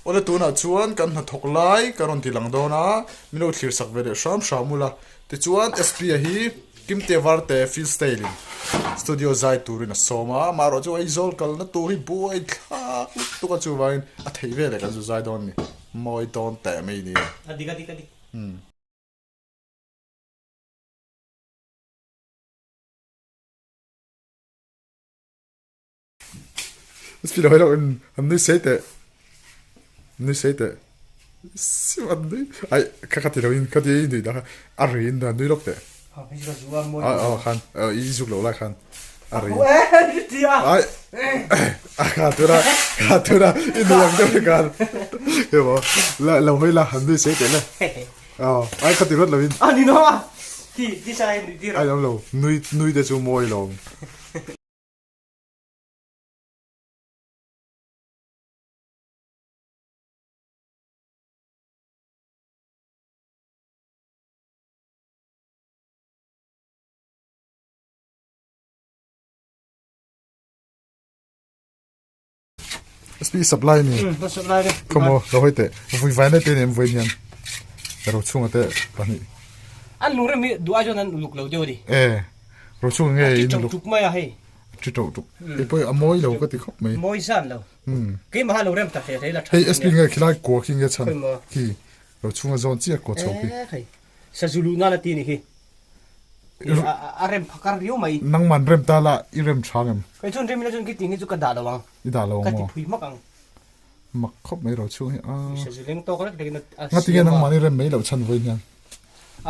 Awle tunah chuan kan hnathawk lai ka rawn ti lang dawn a, min lo thlir sak ve leh hram hram ula. Tichuan SP-a hi Kimte Varte Field Style in studio zai turin a sawm a, amaherawh chu Aizawl kalna tur hi buai thlak lutuk a chuvangin a theih veleh kan zu zai dawn a ni. Mawi dawn teh mai ni. A dik a dik a dik. Spi lo in an nui sei teh nui sei teh sim an nui ai kha kha ti lo in kha ti nui dah kha a ri in nui lawk teh a a khan i zuk lo lai khan a ri ai a kha tura kha tura i nui ang deuh khan he mo la lo hoi la han nui sei teh le ai kha ti ruat lo in a ni no a ti ti sai nui ti ai lo lo nui nui te chu mawi lo SP supply ni. Ka supply ni. Come on, lo hoi te. Vui vai na te nem vui hian. Ro chunga te pahnih. An lung rem hi duh ai chuan an uluk lo deuh a ni. Eh. Ro chunga nge in uluk. Tuk mai a hei. Chi to tuk. E poi a mawi lo ka ti khawp mai. Mawi zan lo. Keimah ha lo rem tak hle hle la tha. Hei SP nge khilai kua khi nge chhan. Khi ro chunga zawn chiah kua chho khi. Eh hei. Sazulu na la ti ni khi. A rem phakar riau mai. Nangman rem ta la i rem tha ngem. Kei chuan rem ila chuan khi ting hi chu ka dah lo ang. I dah lo ang maw? Ka ti phui hmak ang. Mak khawp mai ro chhung hi a. Sazu leng tawk rek rek in a siam a. Ngatinge nangmah ni rem mai loh chhan vawiin hian.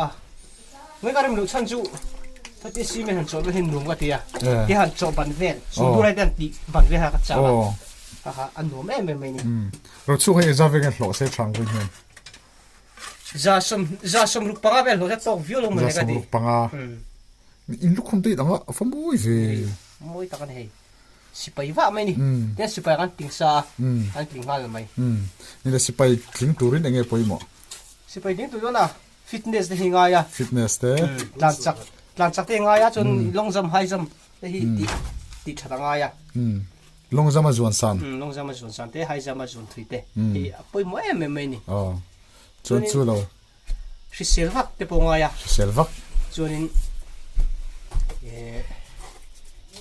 A. Ngai ka rem loh chhan chu heti cement han chawh vel hi nuam ka ti a. Ti han chawh ban vel, sumdur ai te han tih ban vel kha ka chak a. Kha kha a nuam em em mai ni. Ro chhung hi engzat vek nge hlawh se thang vawiin hian. 165 vel hlawh se tawk viau lo mawle ka ti. 165. In lukhum te in ang a, a fa mawi ve. Mawi tak a ni hei. Sipai vah mai ni. Tin sipai kan tling sa a, kan tling nghal mai. Ni le sipai tling turin enge pawimawh? Sipai tling tur chuan a fitness te hi ngai a. Fitness te. Tlan chak, tlan chak te hi ngai a, chuan long jump, high jump te hi tih tih that a ngai a. Long jump a zuan san. Long jump a zuan san te, high jump a zuan thui te hi a pawimawh em em mai ni. Aw, chuan chu lo. Hrisel vak te pawh ngai a. Hrisel vak. Chuanin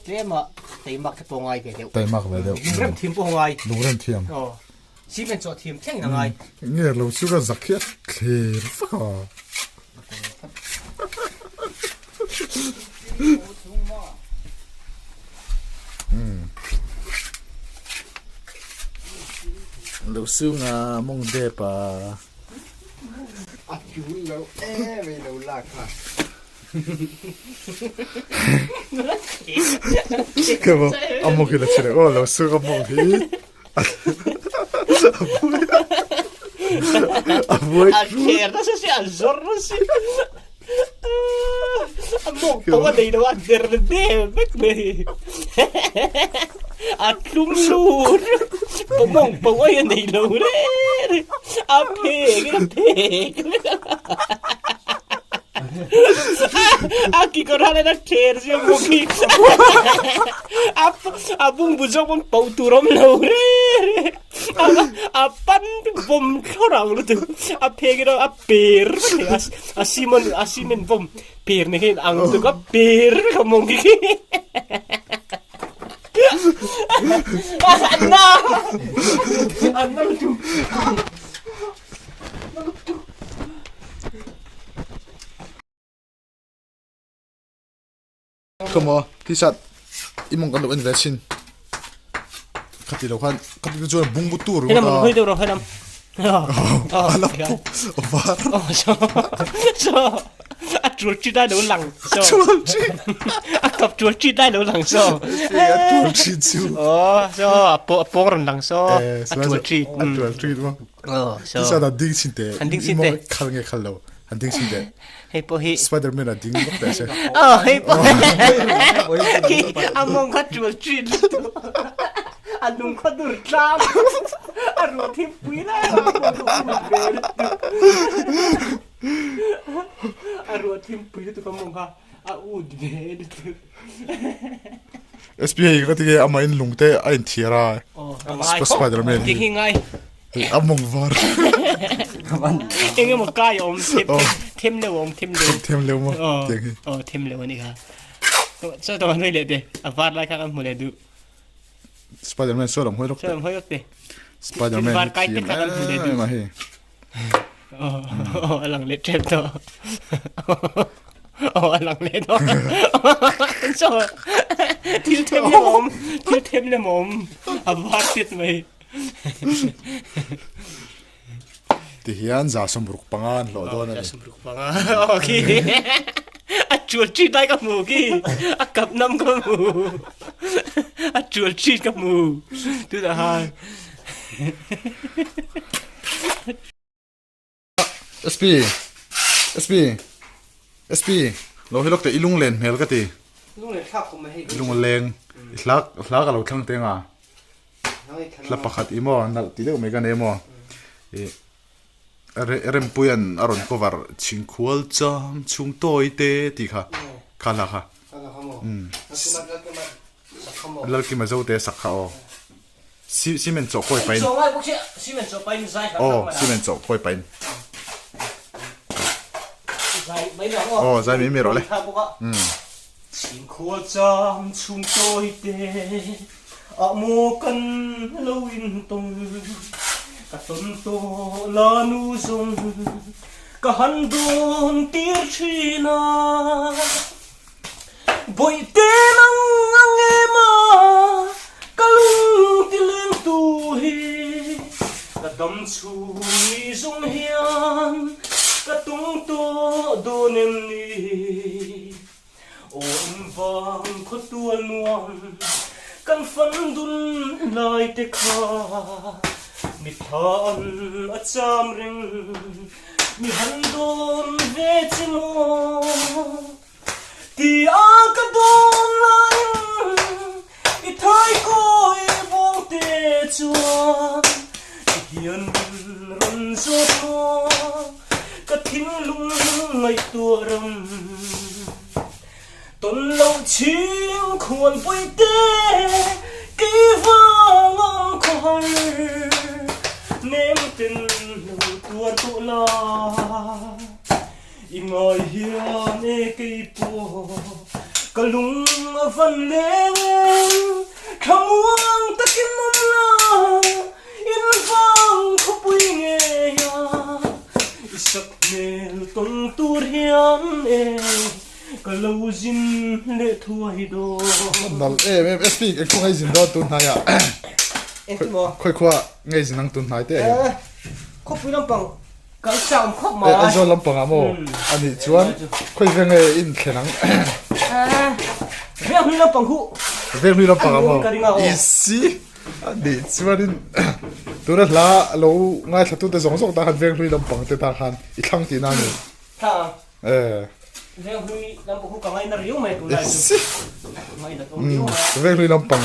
tlema teimak te pawh ngai ve deuh. Teimak ve deuh. Lungrem thiam pawh ngai. Lungrem thiam. Aw. Cement chawh thiam thleng a ngai. Nge lo chu ka zak hi a thler vak a. Lo sunga mawng dep a. A tul lo em ei lo lak kha. Ka mo a mawng hi la chhe leh aw lo suk a mawng hi a buai A kher nasa si a zawr nasa si a mawng pawh a nei lo a der der vek mai a tlum lut mawng pawh a nei lo reng a phek in a phek a kekawr han en a ther zia bawk hi a a bungbu zawk pawn pauh tur a awm lo reng reng a pan bawm thlawr ang lutuk a phek in a per vek a a cement a cement bawm per ni hian ang lutuk a per vek a mawng hi. Come on, t-shirt i mong kan lo en ve chin. Khati lo khan khati te chuan bungbu tur Helam hoi deuh ro helam. Ala var. So a chul chi dai lo lang so. Chul chi. A kap chul chi dai lo lang so. A chul chi chu. Oh so a po a pong ron lang so. A chul chi. A chul chi mo. Oh so. Tisa da ding chin te. Han ding chin te. Khal nge khal lo. Han ding chin te. Hei pawh hi. Spiderman a ding lawk teh se. Oh hei pawh. A mawng kha tul thin lutuk. A lung kha dur tlang. A ruh thim pui lai a mawng kha ul ve lutuk. A ruh thim pui lutuk a mawng kha a ut ve lutuk. SP hei ka ti nge ama in lung te a in thiar a. Oh a ngai. Spiderman hi. Hi ngai. A mawng var. Eng emaw kai a awm them them leuh a awm them leuh. Them leuh maw tiang hi. Aw them leuh a nih kha. Chaw tawh an hawi leh te a var lai kha kan hmu leh duh. Spiderman saw lam hawi lawk te. Saw lam hawi lawk te. Spiderman var kai te kha kan hmu leh duh. Ma hei. Oh, a lang leh tep tawh. Oh, a lang leh tawh. Chaw thil them lem awm, thil them lem awm. A var tit mai. Ti hian 65 an hlawh dawn a ni. 65. Oh, khi. A chual chi lai ka hmu khi. A kap nam ka hmu. A chual chi ka hmu. Tu dah han. SP SP SP lo hi lawk teh i lunglen hmel ka ti. Lunglen thlak kum mai hei. Lungleng i hla hla ka lo thlang teng a. Hla pakhat i maw nalh ti deuh mai ka nei maw. I Rempuian a rawn cover chhingkhual chang chhung tawi te tih kha kha hla kha. Lalkima Zote sak kha aw. Cement chawh khawi pain. Aw cement chawh khawi pain. Aw zai mai mai rawh le. Chhingkhual chang chhung tawi te ah maw kan lo in tawng ka tawn tawh la nu zawng ka han dawn tir thin a. Bawihte nang ang em a, ka lung ti leng tu hi, ka dam chhung ni zawng hian ka tung tawh dawn em ni? Aw in vang khaw tual nuam kan fan dun lai te kha, mitthla an a cham reng mi han dawn ve che maw? Ti a ka dawn laiin i thaikawi buang te chuan ti hian min rawn zawt maw ka thinlung ngaihtuah ram tawn loh chhing khual pui te kei vang awm khawhar nem ten lo tuar tawh la. I ngai hian e kei pawh ka lung a van leng em, thlamuang takin awm la in vang khawpui ngei a, i sak hmel tawn tur hian e ka lo zin leh thuai dawn. Nalh em em SP eng khaw ngei zin dawn tun hnai ah. Engtin maw? Khawi khua ngei zin ang tun hnai te ah hian. Khawpui lampang Kal chauh khawp mai. Aizawl lampang ah maw? A nih chuan khawi veng nge in thlen ang? Venghlui lampang hu. Venghlui lampang ah maw? Isi a nih chuan in tuna hla lo ngaithla tute zawng zawng tan khan Venghlui lampang te tan khan i thlang tihna a ni. Thlang ang. Venghlui lampang hu ka ngaina riau mai tunlai chu. Isi. Ngainat awm riau mai a. Venghlui lampang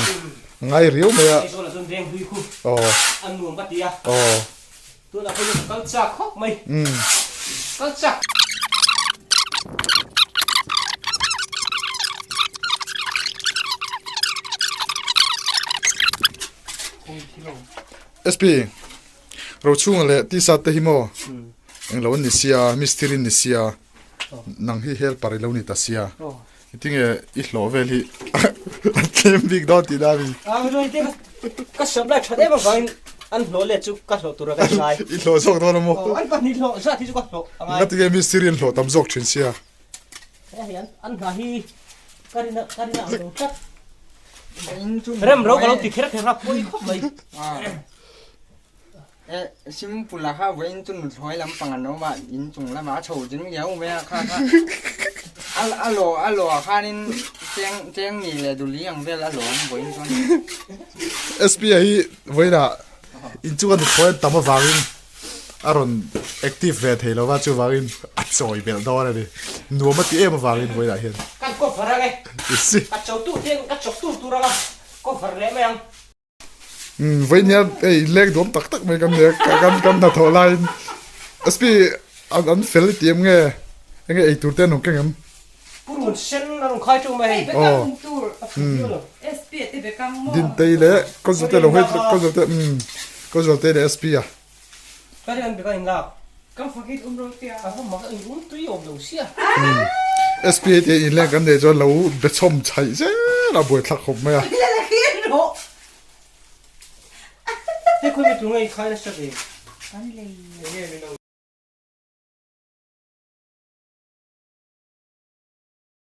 ngai riau mai a. Aizawl ah chuan Venghlui khu a nuam ka ti a. Aw. Tunah pawh hian ka kal chak khawp mai. Kal chak. SP Rochhunga leh Tisa te hi maw englo an ni sia mistiri an ni sia nang hi helper ilo ni ta sia tinge i hlawh vel hi an tlem bik dawn tih na mi. Ka supply that em avangin an hlawh let chu ka hlawh tur a ka ingai. I hlawh zawk dawn a maw? Aw, an pahnih hlawh zat hi chu ka hlawh a ngai. Ngatinge mistiri an hlawh tam zawk thin sia? He hei an hna hi ka rin ka rin ang lo tlat. Rem ro ka lo ti kher kher a pawi khawp mai. E simple a kha vawiin chu nuthlawi lampang an awm a inchung lamah a chho ding riau mai a kha kha a a lawh a lawh ah khanin cheng cheng ni leh duli ang vel a lawm vawiin chuan SP a hi vawiinah inchunga nuthlawi an tam avangin a rawn active ve thei lova chuvangin a chawi belh dawn a ni nuam a ti em avangin vawiinah hian Kan cover ang e ka cho tu te ka chawk tur tur anga cover leh mai ang. Umm vawiin hian hei leng duam tak tak mai kan nia kan kan hnathawh laiin sp an an fel i ti em nge enge ei tur te an rawn keng em? Purun sen an rawn khai teuh mai hei. Aw umm Dintei leh Kawlzawlte lo hei Kawlzawlte umm Kawlzawlte leh sp a. Ka rin an beka in lak. Kan fakit um ro tia. A va mak in um tui awm lo sia. SPA te in leng kan nei chuan lo be chhawm chhaih zel a buaithlak khawp mai a. Hei khawi mi tu ngei khai nasa ve. Kan lei. Enge min lo.